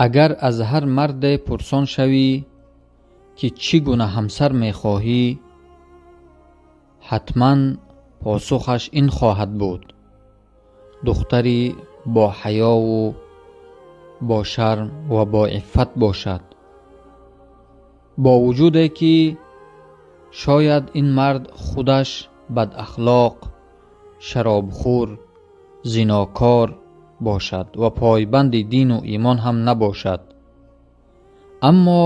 Агар аз ҳар марде пурсон шавӣ, ки чӣ гуна ҳамсар мехоҳӣ, ҳатман посухаш ин хоҳад буд: духтари бо ҳаёву бо шарм ва бо иффат бошад. Бо вуҷуде ки шояд ин мард худаш бадахлоқ, шаробхӯр, зинокор бошад ва пойбанди дину имон ҳам набошад. Аммо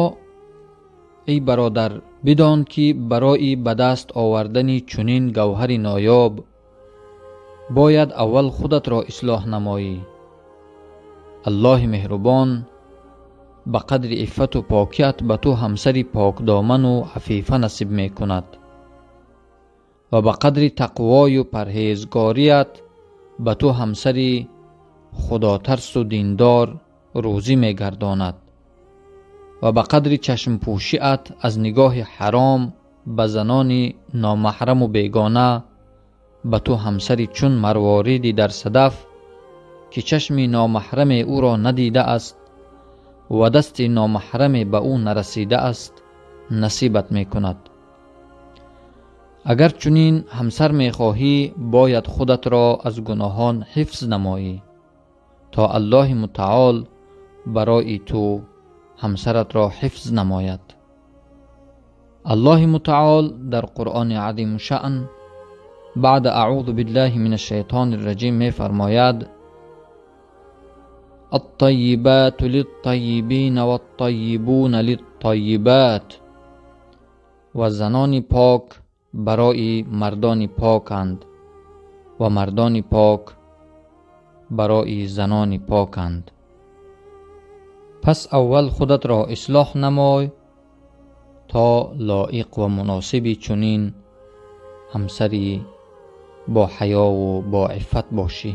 эй бародар, бидон, ки барои ба даст овардани чунин гавҳари ноёб бояд аввал худатро ислоҳ намоӣ. Аллоҳи меҳрубон ба қадри иффату покият ба ту ҳамсари покдоману афифа насиб мекунад ва ба қадри тақвою парҳезгорият ба ту ҳамсари худотарсу диндор рӯзӣ мегардонад ва ба қадри чашмпӯшиат аз нигоҳи ҳаром ба занони номаҳраму бегона ба ту ҳамсари чун марвориди дар садаф, ки чашми номаҳраме ӯро надидааст ва дасти номаҳраме ба ӯ нарасидааст, насибат мекунад. Агар чунин ҳамсар мехоҳӣ, бояд худатро аз гуноҳон ҳифз намоӣ, то Аллоҳи мутаол барои ту ҳамсаратро ҳифз намояд. Аллоҳи мутаол дар Қуръони азимушшаън баъд аъузу биллаҳи мин ашшайтони рраҷим мефармояд: الطيبات للطيبين والطيبون للطيبات. Ва занони пок барои мардони поканд ва мардони пок барои занони поканд. Пас аввал худатро ислоҳ намой, то лоиқ ва муносиби чунин ҳамсари бо ҳаёву бо иффат бошӣ.